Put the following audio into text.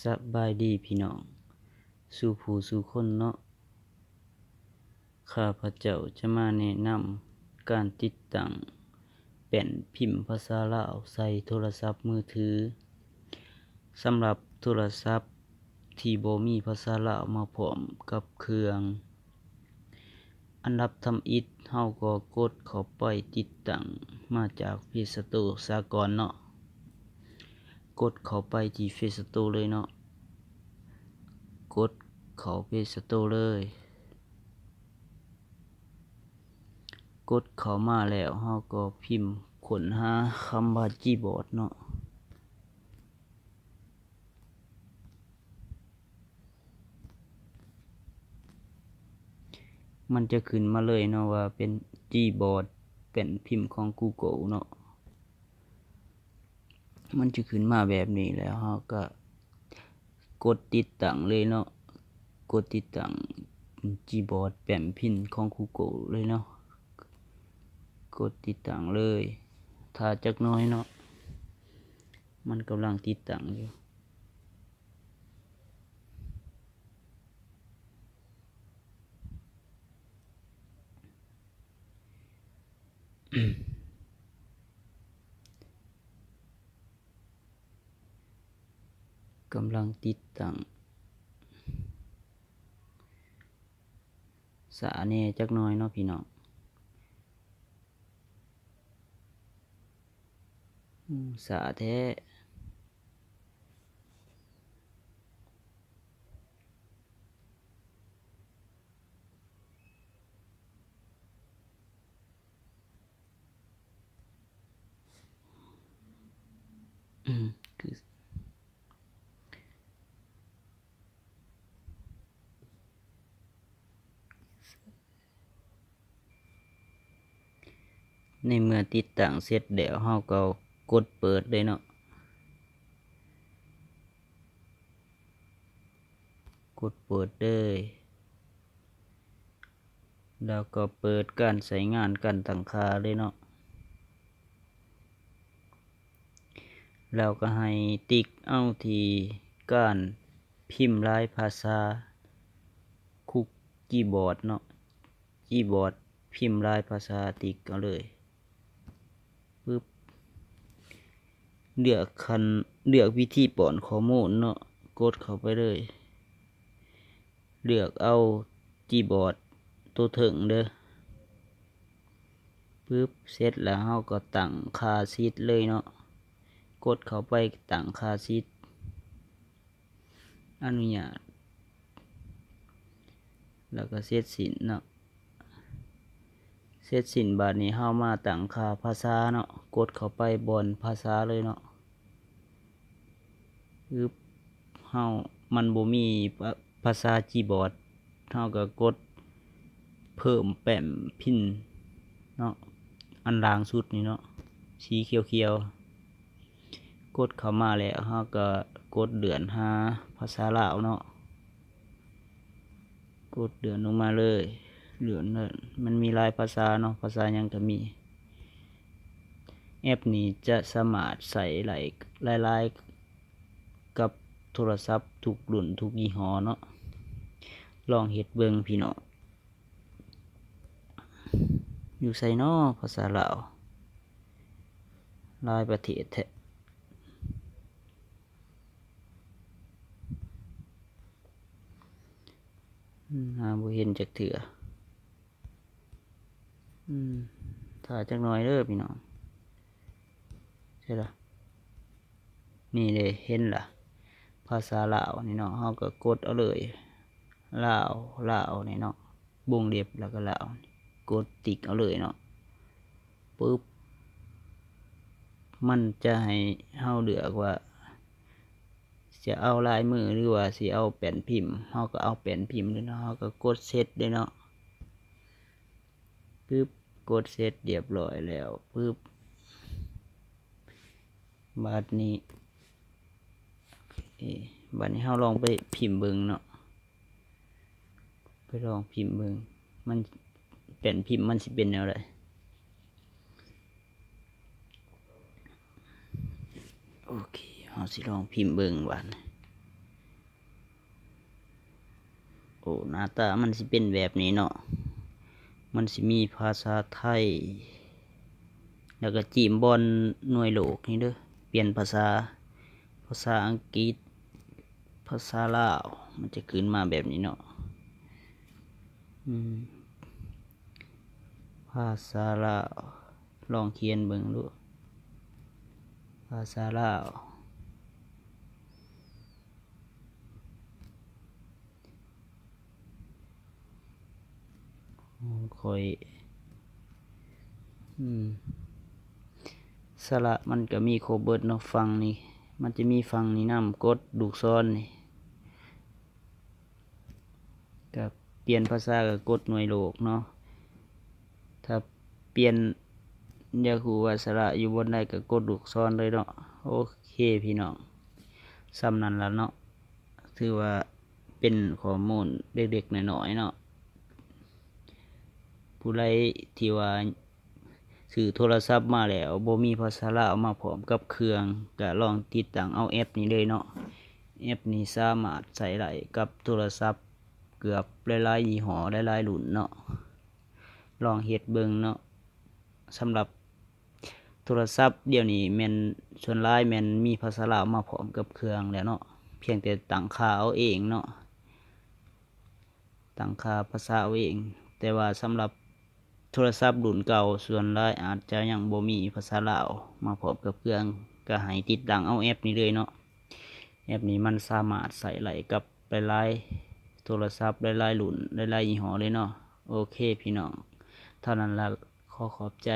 ສະບາຍດີພີ່ນ້ອງສູ່ຜູ້ສູ່ຄົນເນາະ, ຂ້າພະເຈົ້າຈະມາແນະນຳການຕິດຕັ້ງແປ້ນພິມພາສາລາວໃສ່ໂທລະສັບມືຖື. ສຳລັບໂທລະສັບທີ່ບໍ່ມີພາສາລາວມາພ້ອມກັບເຄື່ອງ, ອັນດັບທຳອິດເຮົາກໍກົດເຂົ້າໄປຕິດຕັ້ງມາຈາກ Play Store ສາກ່ອນເນາະ. ກົດເຂົ້າໄປທີ່ Play Store ເລີຍເນາະ, ກົດເຂົ້າ Play Store ເລີຍ. ກົດເຂົ້າມາແລ້ວເຮົາກໍພິມຄົ້ນຫາຄຳວ່າ Gboard ເນາະ. ມັນຈະຂຶ້ນມາເລີຍເນາະວ່າເປັນ Gboard ແປ້ນພິມຂອງ Google ເນາະ. ມັນຈະຂຶ້ນມາແບບນີ້ແລ້ວເຮົາກໍກົດຕິດຕັ້ງເລີຍເນາະ, ກົດຕິດຕັ້ງ Gboard ແປ້ນພິມຂອງ Google ເລີຍເນາະ, ກົດຕິດຕັ້ງເລີຍ. ຖ້າຈັກໜ້ອຍເນາະ, ມັນກຳລັງຕິດຕັ້ງຢູ່. ກຳລັງຕິດຕັ້ງ, ຊ້າແດ່ຈັກໜ້ອຍເນາະພີ່ນ້ອງ. ອືມ ຊ້າແທ້. ອືມ ຄື ໃນເມື່ອຕິດຕັ້ງເສັດແລ້ວ ເຮົາກໍກົດເປີດເລີຍເນາະ, ກົດເປີດເລີຍ. ແລ້ວກໍເປີດການໃຊ້ງານການຕັ້ງຄ່າເລີຍເນາະ, ແລ້ວກໍໃຫ້ຕິກເອົາທີ່ການພິມຫຼາຍພາສາ ຄຸກ Gboard ເນາະ, Gboard ພິມຫຼາຍພາສາ ຕິກເອົາເລີຍ. ປຶບ ເລືອກຂັ້ນ ເລືອກວິທີປ້ອນຂໍ້ມູນເນາະ, ກົດເຂົ້າໄປເລີຍ. ເລືອກເອົາ Gboard ໂຕເທິງເດີ. ປຶບ ເສັດແລ້ວເຮົາກໍຕັ້ງຄ່າສິດເລີຍເນາະ, ກົດເຂົ້າໄປຕັ້ງຄ່າສິດ. ອະນຸຍາດ ແລ້ວກໍເສັດສິ້ນເນາະ, ເສັດສິ້ນ. ບາດນີ້ເຮົາມາຕັ້ງຄ່າພາສາເນາະ, ກົດເຂົ້າໄປບ່ອນພາສາເລີຍເນາະ. ອຶບ ເຮົາ ມັນບໍ່ມີພາ ພາສາ Gboard, ເຮົາກໍກົດເພີ່ມແປ້ນພິມເນາະ, ອັນລ່າງສຸດນີ້ເນາະ ສີຂຽວໆ. ກົດເຂົ້າມາແລ້ວ ເຮົາກໍກົດເລື່ອນຫາພາສາລາວເນາະ, ກົດເລື່ອນລົງມາເລີຍ. ເລື່ອນ ມັນມີຫຼາຍພາສາເນາະ, ພາສາຫຍັງກໍມີ. ແອັບນີ້ຈະສາມາດໃຊ້ໄດ້ຫຼາຍໆ ກັບໂທລະສັບທຸກລຸ້ນທຸກຍີ່ຫໍ້ເນາະ. ລອງເຮັດເບິ່ງພີ່ນ້ອງ. ຢູ່ໃສນໍພາສາລາວ? ຫຼາຍປະເທດແທ້. ອືມ ຫາບໍ່ເຫັນຈັກເທື່ອ. ອືມ ຖ້າຈັກໜ້ອຍເດີພີ່ນ້ອງ. ໃຊ່ລະ? ນີ້ເດ້ ເຫັນລະ? ພາສາລາວນີ້ເນາະ, ເຮົາກໍກົດເອົາເລີຍ ລາວ ລາວນີ້ເນາະ, ວົງເລັບ ແລ້ວກໍລາວ, ກົດຕິກເອົາເລີຍເນາະ. ປຶບ ມັນຈະໃຫ້ເຮົາເລືອກວ່າ ຈະເອົາລາຍມື ຫຼືວ່າຊິເອົາແປ້ນພິມ, ເຮົາກໍເອົາແປ້ນພິມເລີຍເນາະ, ເຮົາກໍກົດເສັດເລີຍເນາະ. ປຶບ ກົດເສັດຮຽບຮ້ອຍແລ້ວ ປຶບ ບາດນີ້ ເອີ ບາດນີ້ເຮົາລອງໄປພິມເບິ່ງເນາະ, ໄປລອງພິມເບິ່ງ ມັນ ແປ້ນພິມມັນຊິເປັນແນວໃດ. ໂອເຄ ເຮົາຊິລອງພິມເບິ່ງບາດນີ້. ໂອ້ ໜ້າຕາມັນຊິເປັນແບບນີ້ເນາະ, ມັນຊິມີພາສາໄທ ແລ້ວກໍຈິ້ມບ່ອນໜ່ວຍໂລກນີ້ເດີ້, ປ່ຽນພາສາ, ພາສາອັງກິດ, ພາສາລາວ, ມັນຈະຂຶ້ນມາແບບນີ້ເນາະ. ອືມ ພາສາລາວ ລອງຂຽນເບິ່ງດູ ພາສາລາວ. ຂ້ອຍ ອືມ ສະຫຼະມັນກໍມີຄົບເບິດເນາະ, ຝັ່ງນີ້ ມັນຈະມີຝັ່ງນີ້ນຳ, ກົດລູກສອນນີ້ ກໍປ່ຽນພາສາກໍກົດໜ່ວຍໂລກເນາະ. ຖ້າປ່ຽນ ຢາກຮູ້ວ່າສະຫຼະຢູ່ບ່ອນໃດກໍກົດລູກສອນເລີຍເນາະ. ໂອເຄພີ່ນ້ອງ, ສ່ຳນັ້ນລະເນາະ, ຖືວ່າເປັນຂໍ້ມູນເລັກໆນ້ອຍໆເນາະ. ຜູ້ໃດທີ່ວ່າ ຊື້ໂທລະສັບມາແລ້ວບໍ່ມີພາສາລາວມາພ້ອມກັບເຄື່ອງ, ກະລອງຕິດຕັ້ງເອົາແອັບນີ້ເລີຍເນາະ. ແອັບນີ້ສາມາດໃຊ້ໄດ້ກັບໂທລະສັບເກືອບຫຼາຍໆຍີ່ຫໍ້, ຫຼາຍໆລຸ້ນເນາະ. ລອງເຮັດເບິ່ງເນາະ. ສຳລັບໂທລະສັບດຽວນີ້ແມ່ນ ສ່ວນຫຼາຍແມ່ນມີພາສາລາວມາພ້ອມກັບເຄື່ອງແລ້ວເນາະ, ພຽງແຕ່ຕັ້ງຄ່າເອົາເອງເນາະ. ຕັ້ງຄ່າພາສາເອົາເອງ. ແຕ່ວ່າສຳລັບໂທລະສັບລຸ້ນເກົ່າ ສ່ວນຫຼາຍອາດຈະຍັງບໍ່ມີພາສາລາວມາພ້ອມກັບເຄື່ອງ, ກໍໃຫ້ຕິດຕັ້ງເອົາແອັບນີ້ເລີຍເນາະ. ແອັບນີ້ມັນສາມາດໃຊ້ໄດ້ກັບຫຼາຍໆໂທລະສັບ, ຫຼາຍໆລຸ້ນ, ຫຼາຍໆຍີ່ຫໍ້ເລີຍເນາະ. ໂອເຄພີ່ນ້ອງ, ເທົ່ານັ້ນລະ, ຂໍຂອບໃຈ.